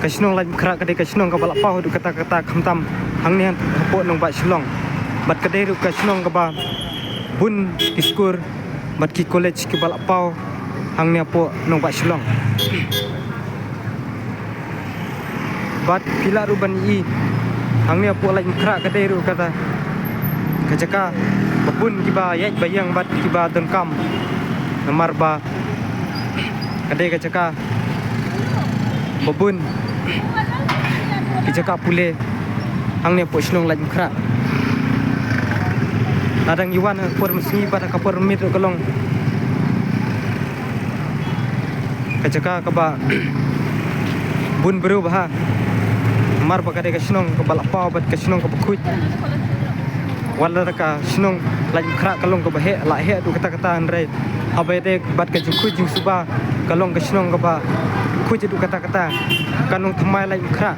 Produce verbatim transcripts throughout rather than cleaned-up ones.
Ka shnong Laitumkhrah ka dei ka shnong kaba la paw haduh katta katta khamtam hangne hapoh nongbah Shillong. Bad ka dei ruh ka shnong kaba bun ki skul bad ki college kiba la paw hangne hapoh nongbah Shillong. Bad phi lah ruh ban i hangne hapoh Laitumkhrah ka dei ruh kata ka jaka ba bun kiba ïaid ba ïeng bad kiba donkam. Namar ba ka dei ka jaka ba bun ki jaka pule hangne hapoh shnong Laitumkhrah. Lada ngi wan ha ka por mynsngi bad ha ka por mynmiet ruh ka long ka jaka kaba bun briew bha. Namar ba ka dei ka shnong kaba la paw bad ka shnong kaba khuid. Wat la ka shnong Laitumkhrah ka long kaba heh, la heh haduh katta katta, hynrei haba ïadei bad ka jingkhuid jingsuba ka long ka shnong kaba khuid haduh katta katta. Ka nongthymmai Laitumkhrah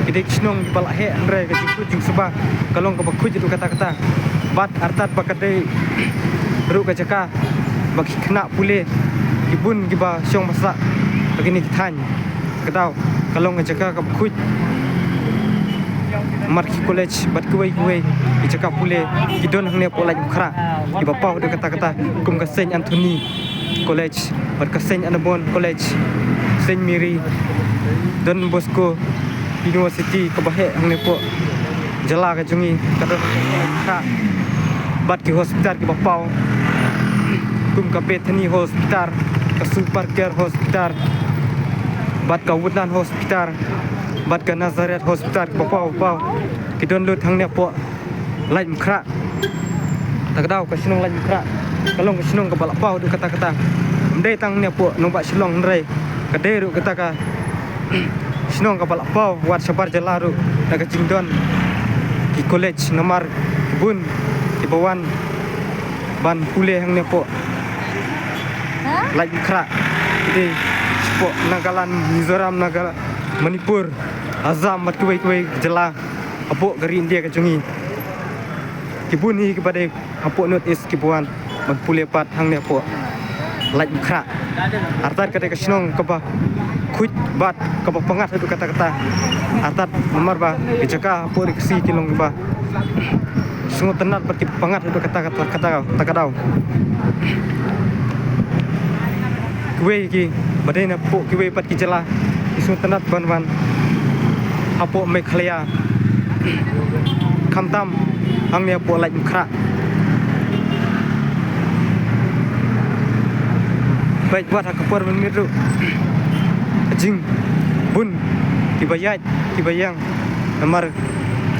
ka dei ka shnong kaba la heh, hynrei ka jingkhuid jingsuba ka long kaba khuid haduh katta katta. Bad artat ba ka dei ruh ka jaka ba ki khynnah pule ki bun kiba shong ba sah ha kine ki thaiñ. Ka daw ka long ka jaka kaba khuid. Namar ki college bad kiwei kiwei ki jaka pule ki don hangne hapoh Laitumkhrah kiba paw haduh katta katta, kum ka Saint Anthony College bad ka Saint Audubon College, Saint Mary, Don Bosco University kaba heh hangne hapoh jylla ka jong ngi ka don hangne hapoh Laitumkhrah. Bad ki hospital kiba paw kum ka Bethany Hospital, ka Super Care Hospital, bad ka Woodland Hospital, bad ka Nazareth Hospital kiba paw paw ki don lut hangne hapoh Laitumkhrah. Ta ka daw ka shnong Laitumkhrah ka long ka shnong kaba la paw haduh katta katta. Ym dei tang hangne hapoh nongbah Shillong, hynrei ka dei ruh kata ka shnong kaba la paw wat shabar jylla ruh da ka jingdon ki college, namar ki bun kiba wan ban pule hangne hapoh Laitumkhrah. Ki dei shapoh Nagaland, Mizoram, Naga, Manipur, Assam bad kiwei kiwei ki jylla hapoh ka ri India ka jong ngi. Ki bun hi kiba dei hapoh North East kiba wan ban pule pat hangne hapoh Laitumkhrah. Artat ka dei ka shnong kaba khuid bad kaba pyngngad haduh katta katta. Artat namar ba ki jaka hapoh Ri Khasi ki long kiba sngewtynnad bad kiba pyngngad haduh katta katta, katta, ta ka daw. Kiwei kiba dei na hapoh kiwei pat ki jylla ki sngewtynnad ban wan hapoh Meghalaya, khamtam hangne hapoh Laitumkhrah. Bad wat ha ka por mynmiet ruh ka jingbun kiba ïaid kiba ïeng, namar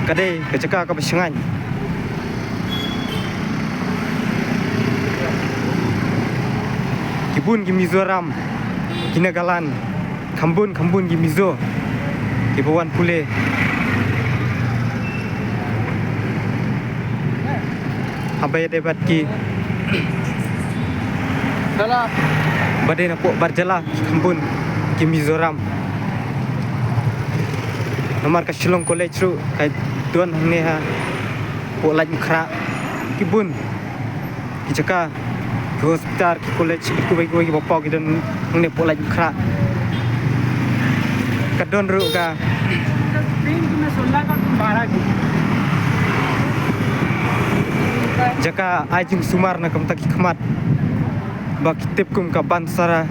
ka dei ka jaka kaba shngaiñ. Ki bun ki Mizoram, ki Nagaland, kham bun kham bun ki Mizo kiba wan pule. Haba ïadei bad ki ba dei na hapoh bar jylla, kham bun ki Mizoram. Namar ka Shillong College ruh ka don hangne hapoh Laitumkhrah. Ki bun ki jaka, ki hospital, ki college, ki kiwei kiwei kiba paw ki don hangne hapoh Laitumkhrah. Ka don ruh ka jaka ai jingsumar na ka bynta ki khmat ba ki tip kum ka Bansara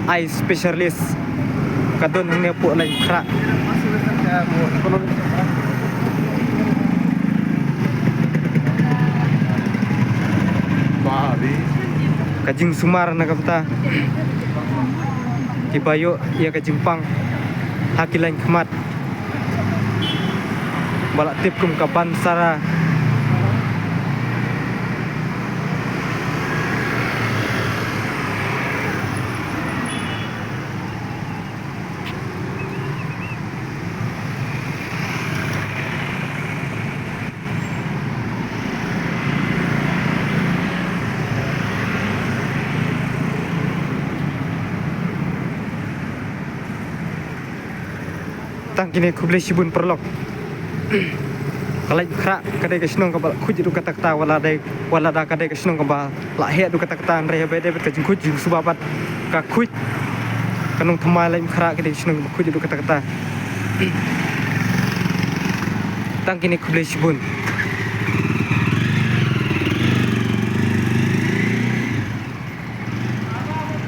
Eye Specialist, ka don hangne hapoh Laitumkhrah. Ka jingsumar na ka bynta kiba ïoh ïa ka jingpang ha ki lain khmat ba la tip kum ka Bansara. Tang kine, khublei shibun paralok. Ka Laitkhrah ka dei ka shnong kaba la khuid haduh katta katta, wat la dei, wat la da ka dei ka shnong kaba la heh haduh katta katta, hynrei haba dei bad ka jingkhuid jingsuba bad ka khuid, ka Nongthymmai Laitkhrah ka dei ka shnong kaba khuid haduh katta katta. Tang kine, khublei shibun.